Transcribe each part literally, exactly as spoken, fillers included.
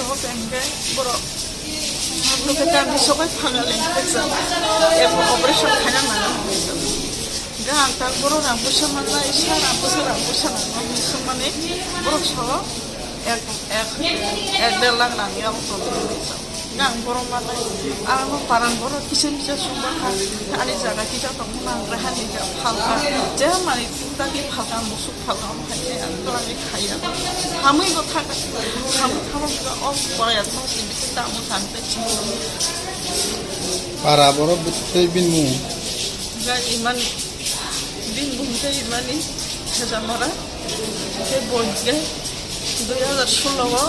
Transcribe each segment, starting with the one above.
rohor khe hwnkhe borok haplo khe tamni sobai phaga lengkhe jak. Ebo operation khaina nangya hwnwi jak. Ga ang tak borok rang puisa manna, isa rang puisa, rang puisa nangma hwnwi swngmani borok sao ek, ek, ek der lakh rang ya tong hwnwi jak. Ga ang borok manai, ang no paran borok kisa misa sungba kha, ani jaga kisa tongmani ang raha ni ja phalka, je mani tungtagwi phalka, musuk phalka, omo hai khe ang twlangwi khaiya. Hamwi bo thaka, hamwi thangma buka, o boyat no simi se tamo thang tei chini. Para borok tei bini mung. Ga imani, bini mung tei imani, Khejamara, tei bo hwnkhe dui hazar solo o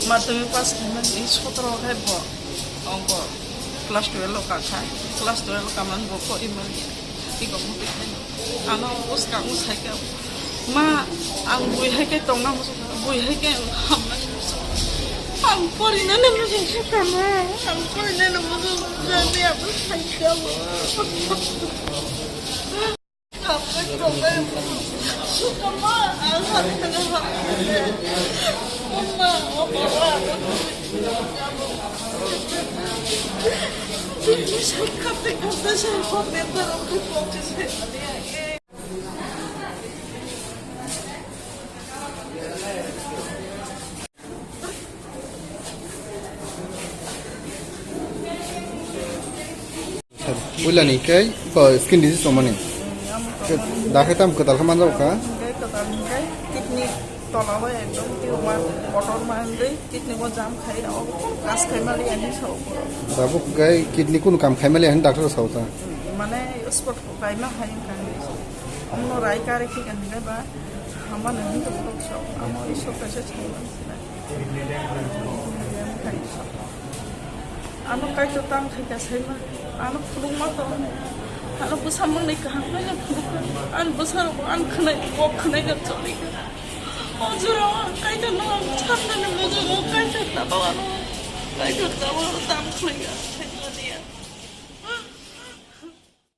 madhyamik pass khaimani, sotoro o khai bo. Ongko class twelve o kakha, class twelve o kamani bo pori manya, tiko muti khaino. Ano bwskango saikha, "Ma, ang bui hai khe tongna muchungkha, bui hai khe ang hamnani muchungkha. Ang porinani muchungkha, ma, ang porinani muchungkha," tei abo saikha bo. Puila ni khe, ko skin disease tongmani. Khe, dakhe tam kwtal khe manjak kha. Hwnkhe kwtal hwnkhe kidney tola o ekdom tumor kotor ma hwnwi kidney o jam khai rw kas khai mali ani sa o. Tabuk khe kidney kunu kam khai mali ani doctor sa o ta. Mane spot ko kaima hai wngkha hwnwi. Omno rai kare khe hwnwi ba hama nang hwnwi borok sa o. Amo Iswar kaisa chaiman sinai. Ano Kaitor tang khaika saima, ano phunukma tong, ano bwsa mangnai kaham khe no phunukha, ani bwsa rok ani khwnai kok khwnai khe choli kha. O jora o ang Kaitor no ang saknani muchungo, Kaitor tabok ano, Kaitor tabok ano tang khlai kha.